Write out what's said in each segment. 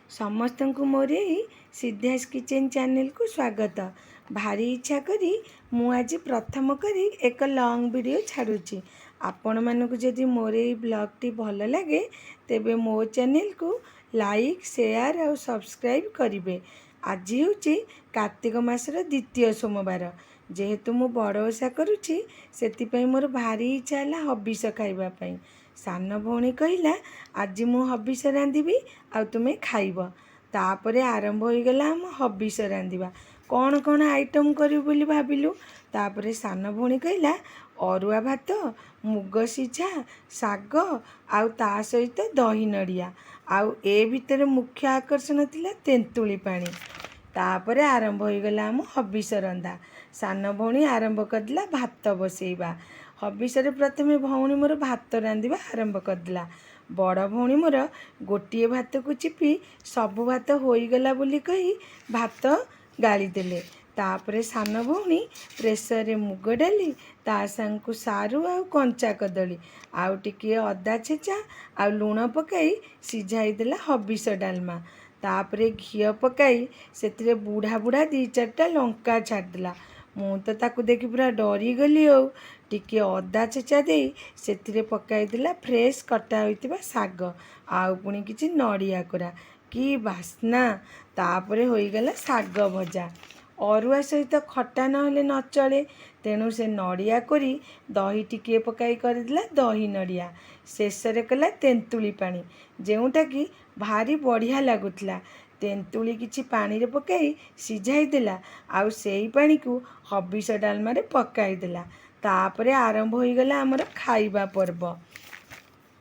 ସମସ୍ତଙ୍କୁ ମୋର ଏଇ ସିଦ୍ଧାସ୍ କିଚେନ୍ ଚ୍ୟାନେଲକୁ ସ୍ୱାଗତ। ଭାରି ଇଚ୍ଛା କରି ମୁଁ ଆଜି ପ୍ରଥମ କରି ଏକ ଲଙ୍ଗ୍ ଭିଡ଼ିଓ ଛାଡ଼ୁଛି। ଆପଣମାନଙ୍କୁ ଯଦି ମୋର ଏଇ ବ୍ଲଗ୍ଟି ଭଲ ଲାଗେ, ତେବେ ମୋ ଚ୍ୟାନେଲକୁ ଲାଇକ୍, ସେୟାର ଆଉ ସବସ୍କ୍ରାଇବ୍ କରିବେ। ଆଜି ହେଉଛି କାର୍ତ୍ତିକ ମାସର ଦ୍ୱିତୀୟ ସୋମବାର। ଯେହେତୁ ମୁଁ ବଡ଼ ଓଷା କରୁଛି, ସେଥିପାଇଁ ମୋର ଭାରି ଇଚ୍ଛା ହେଲା ହବିଷ ଖାଇବା ପାଇଁ। ସାନ ଭଉଣୀ କହିଲା, ଆଜି ମୁଁ ହବିଷ ରାନ୍ଧିବି ଆଉ ତୁମେ ଖାଇବ। ତାପରେ ଆରମ୍ଭ ହୋଇଗଲା ଆମ ହବିଷ ରାନ୍ଧିବା। କ'ଣ କ'ଣ ଆଇଟମ୍ କରିବୁ ବୋଲି ଭାବିଲୁ। ତାପରେ ସାନ ଭଉଣୀ କହିଲା, ଅରୁଆ ଭାତ, ମୁଗ ସିଝା, ଶାଗ ଆଉ ତା ସହିତ ଦହି ନଡ଼ିଆ। ଆଉ ଏ ଭିତରେ ମୁଖ୍ୟ ଆକର୍ଷଣ ଥିଲା ତେନ୍ତୁଳି ପାଣି। ତାପରେ ଆରମ୍ଭ ହୋଇଗଲା ଆମ ହବିଷ ରନ୍ଧା। ସାନ ଭଉଣୀ ଆରମ୍ଭ କରିଦେଲା ଭାତ ବସେଇବା। ହବିଷରେ ପ୍ରଥମେ ଭଉଣୀ ମୋର ଭାତ ରାନ୍ଧିବା ଆରମ୍ଭ କରିଦେଲା। ବଡ଼ ଭଉଣୀ ମୋର ଗୋଟିଏ ଭାତକୁ ଚିପି ସବୁ ଭାତ ହୋଇଗଲା ବୋଲି କହି ଭାତ ଗାଳିଦେଲେ। ତାପରେ ସାନ ଭଉଣୀ ପ୍ରେସରରେ ମୁଗ ଡାଲି, ତା ସାଙ୍ଗକୁ ସାରୁ ଆଉ କଞ୍ଚା କଦଳୀ ଆଉ ଟିକିଏ ଅଦା ଛେଚା ଆଉ ଲୁଣ ପକାଇ ସିଝାଇ ଦେଲା ହବିଷ ଡାଲମା। ତାପରେ ଘିଅ ପକାଇ ସେଥିରେ ବୁଢ଼ା ବୁଢ଼ା ଦୁଇ ଚାରିଟା ଲଙ୍କା ଛାଡ଼ିଦେଲା। ମୁଁ ତ ତାକୁ ଦେଖି ପୁରା ଡରିଗଲି। ଆଉ ଟିକିଏ ଅଦା ଛେଚା ଦେଇ ସେଥିରେ ପକାଇଦେଲା ଫ୍ରେଶ୍ କଟା ହୋଇଥିବା ଶାଗ ଆଉ ପୁଣି କିଛି ନଡ଼ିଆ କୋରା। କି ବାସ୍ନା! ତାପରେ ହୋଇଗଲା ଶାଗ ଭଜା। ଅରୁଆ ସହିତ ଖଟା ନହେଲେ ନ ଚଳେ, ତେଣୁ ସେ ନଡ଼ିଆ କୋରି ଦହି ଟିକିଏ ପକାଇ କରିଦେଲା ଦହି ନଡ଼ିଆ। ଶେଷରେ କଲା ତେନ୍ତୁଳି ପାଣି, ଯେଉଁଟାକି ଭାରି ବଢ଼ିଆ ଲାଗୁଥିଲା। ତେନ୍ତୁଳି କିଛି ପାଣିରେ ପକାଇ ସିଝାଇ ଦେଲା ଆଉ ସେଇ ପାଣିକୁ ହବିଷ ଡାଲମାରେ ପକାଇଦେଲା। ତାପରେ ଆରମ୍ଭ ହୋଇଗଲା ଆମର ଖାଇବା ପର୍ବ।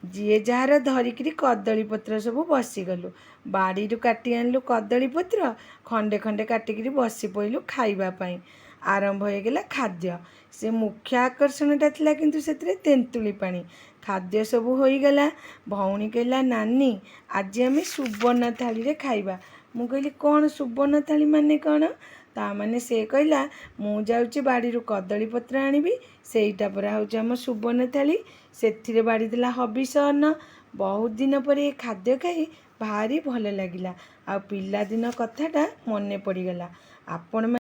ଯିଏ ଯାହାର ଧରିକିରି କଦଳୀ ପତ୍ର ସବୁ ବସିଗଲୁ। ବାଡ଼ିରୁ କାଟି ଆଣିଲୁ କଦଳୀ ପତ୍ର, ଖଣ୍ଡେ ଖଣ୍ଡେ କାଟିକିରି ବସି ପଡ଼ିଲୁ ଖାଇବା ପାଇଁ। ଆରମ୍ଭ ହୋଇଗଲା ଖାଦ୍ୟ। ସେ ମୁଖ୍ୟ ଆକର୍ଷଣଟା ଥିଲା କିନ୍ତୁ ସେଥିରେ ତେନ୍ତୁଳି ପାଣି। ଖାଦ୍ୟ ସବୁ ହୋଇଗଲା। ଭଉଣୀ କହିଲା, ନାନୀ, ଆଜି ଆମେ ସୁବର୍ଣ୍ଣ ଥାଳିରେ ଖାଇବା। ମୁଁ କହିଲି, କ'ଣ ସୁବର୍ଣ୍ଣ ଥାଳି ମାନେ କ'ଣ? ତା ମାନେ ସେ କହିଲା, ମୁଁ ଯାଉଛି ବାଡ଼ିରୁ କଦଳୀ ପତ୍ର ଆଣିବି, ସେଇଟା ପରା ହେଉଛି ଆମ ସୁବର୍ଣ୍ଣ ଥାଳି। ସେଥିରେ ବାଢ଼ିଦେଲା ହବିଷ ଅନ୍ନ। ବହୁତ ଦିନ ପରେ ଏ ଖାଦ୍ୟ ଖାଇ ଭାରି ଭଲ ଲାଗିଲା ଆଉ ପିଲାଦିନ କଥାଟା ମନେ ପଡ଼ିଗଲା। ଆପଣ